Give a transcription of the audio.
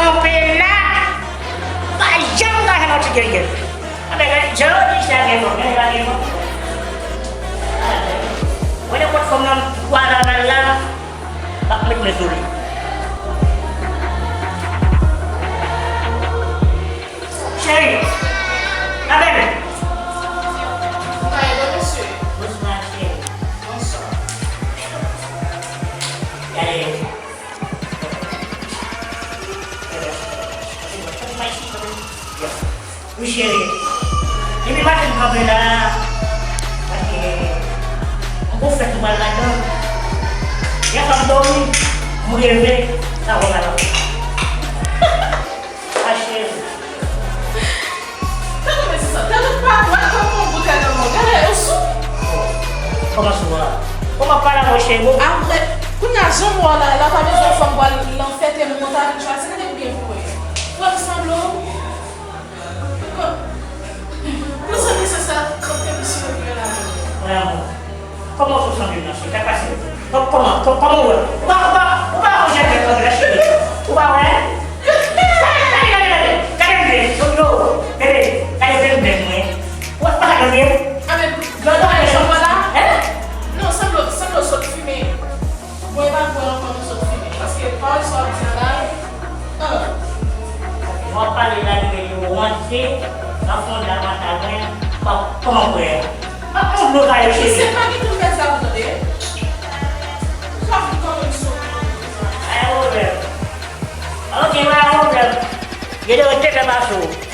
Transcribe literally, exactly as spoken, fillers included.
Kanpe la, pa janm ka jwenn yon ti gèlgèl. Anben, gade, jan yo di sa gen bon, men li pa gen bon. Mwen nenpòt fanm nan twa laval la, m ap met men sou li. Cheri, apèl. Bonswa, cheri. Bonswa. Gade. Wi, cheri. Depi maten m kanpe la, paske yon gwo fèt nou pral ladan. Yè swa m dòmi, m reve, sa wè m al anfè. A, cheri. Tande mesye sa, tande pa dwat, pa pran boutèy nan men w. Gade, ou sou? Kòman sou a? Kòman pale avè w, cheri? Apre, kounye a, jan m wè w la, la pa bezwen fanm pral nan fèt e moun ta vin chwazi, gade byen pou mwen. Wè m sanble w? Mezanmi, se sa, kote misye yo gen la. Mon amour, kòman w sot sanble m nan, cheri? Sa k pase? Kò-, kòman, kò-, kòman w wè? Ou pa, ou pa, ou pa wè jan m sanble la, cheri? Ou pa wè? Gade, gade, gade, gade m byen, yo, yo, bebe, gade byen m byen mwen. Ou wè sa k ap pase? Anben, gade chanm mwen la? Hein? Non, sanble, sanble w sot fimen. Bon, e pa bwè ankò nou sot fini. Paske pawòl sa w ap di a la, ah. W ap pale la, li rele w ranse, nan fon dam a ta mwen, pa kòman bwè a. Pa pran dlo sa yo, cheri. Mesye pa gen tout fè sa pou tande. Sa fout kòman li sot. Pa gen pwoblèm. Ok, pa gen pwoblèm. Gen de yo te fè pase w.